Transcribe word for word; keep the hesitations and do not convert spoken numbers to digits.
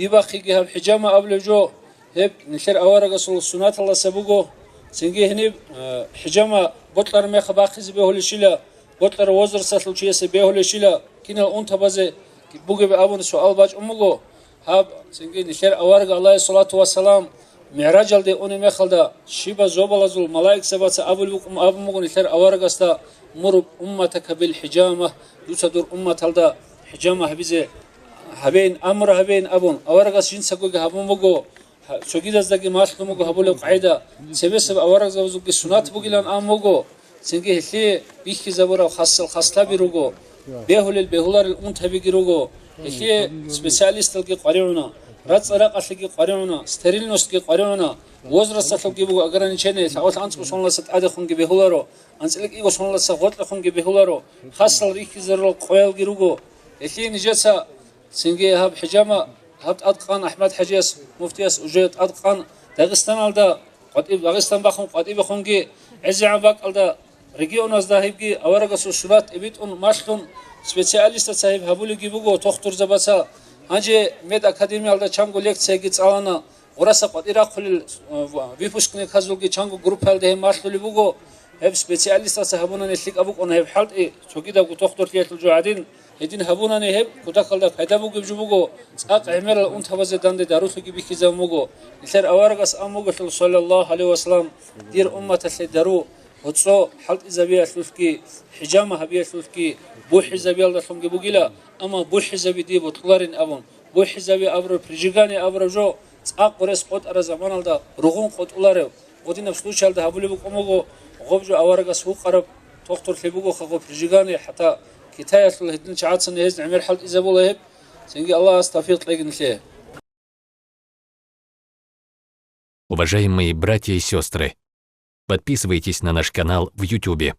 Дибахъиги гьаб хӀижама абулев жо, гьеб нилъер аварагасул суннаталдаса буго. Цинги гьениб, э, хӀижама бокьараб мехалъ бахъизе бегьулищила, бокьараб возрасталъул чиясе бегьулищила, кинал унтабазе бугеб абун суал бачӀун буго. Гьаб, цинги нилъер авараг, гӀалайгьиссалату вассалам, МигӀражалде унеб мехалда, щибаб зобалазул малаикзабаца абулеб букӀун абун буго нилъер аварагасда: «Мур умматака бил хӀижама», дуца дур умматалда хӀижама гьабизе гьабейин, амру гьабейин абун, аварагас жинцагоги гьабун буго, гьа-, цогидаздаги малъун буго гьабулеб къагӀида, цебесеб аварагзабазулги суннат бугилан абун буго. Цинги гьелъие бихьизабураб хасал хаслаби руго, бегьулел бегьуларел унтабиги руго. Гьелъие специалисталги къваригӀуна, рацӀцӀа-ракъалъиги къваригӀуна, стерильностьги къваригӀуна, возрасталъулги буго ограничение, лъабго анцӀго соналдаса тӀадехунги бегьуларо, анцӀила кӀиго соналдаса гъоркьехунги бегьуларо, хасал рихьизарурал къоялги руго. Гьелъие нижеца Цинги гьаб хӀижама, гьаб тӀадкъан АхӀмад-хӀажияс, муфтияс уже тӀадкъан Дагъистаналда, къватӀиб-, Дагъистан бахун къватӀибехунги, гӀезегӀан бакӀалда, регионазда гьебги аварагасул сурат тӀибитӀун малъун, специалистаца гьеб гьабулебги буго, тухтурзабаца. Гьанже медакадемиялда чанго лекцияги цӀалана, гъураса къватӀир рахъулел, э, выпускниказулги чанго группаялда гьеб малъулеб буго. Гьеб специалистаца гьабунани лъикӀаб букӀуна гьеб хӀалтӀи, цогидабго тухтурлъиялъул жо гӀадин, гьедин гьабунани гьеб кутакалда пайда бугеб жо буго, цӀакъ гӀемерал унтабазе данде дарулъиги бихьизабун буго. Нилъер аварагас абун бугелъул, саллаллагьу гӀалайгьи вассалам, дир умматалъе дару, гьоцӀо хӀалтӀизабиялъулъги, хӀижама гьабиялъулъги, бухӀизабиялдалъунги бугила, амма бухӀизаби дие бокьуларин абун. БухӀизаби абураб, прижигание абураб жо цӀакъ гъорес къотӀараб заманалда ругъун къотӀуларев, гъодинаб случаялда гьабулеб букӀун буго, гъоб жо аварагас гьукъараб тухтурлъи буго хагъо прижигание, хӀатта Китаялъул гьедин чагӀацани гьез гӀемер хӀалтӀизабула гьеб, цинги Аллагьас тавфикъ кьеги нилъее. Уважаемые братья и сестры, подписывайтесь на наш канал в Ютубе.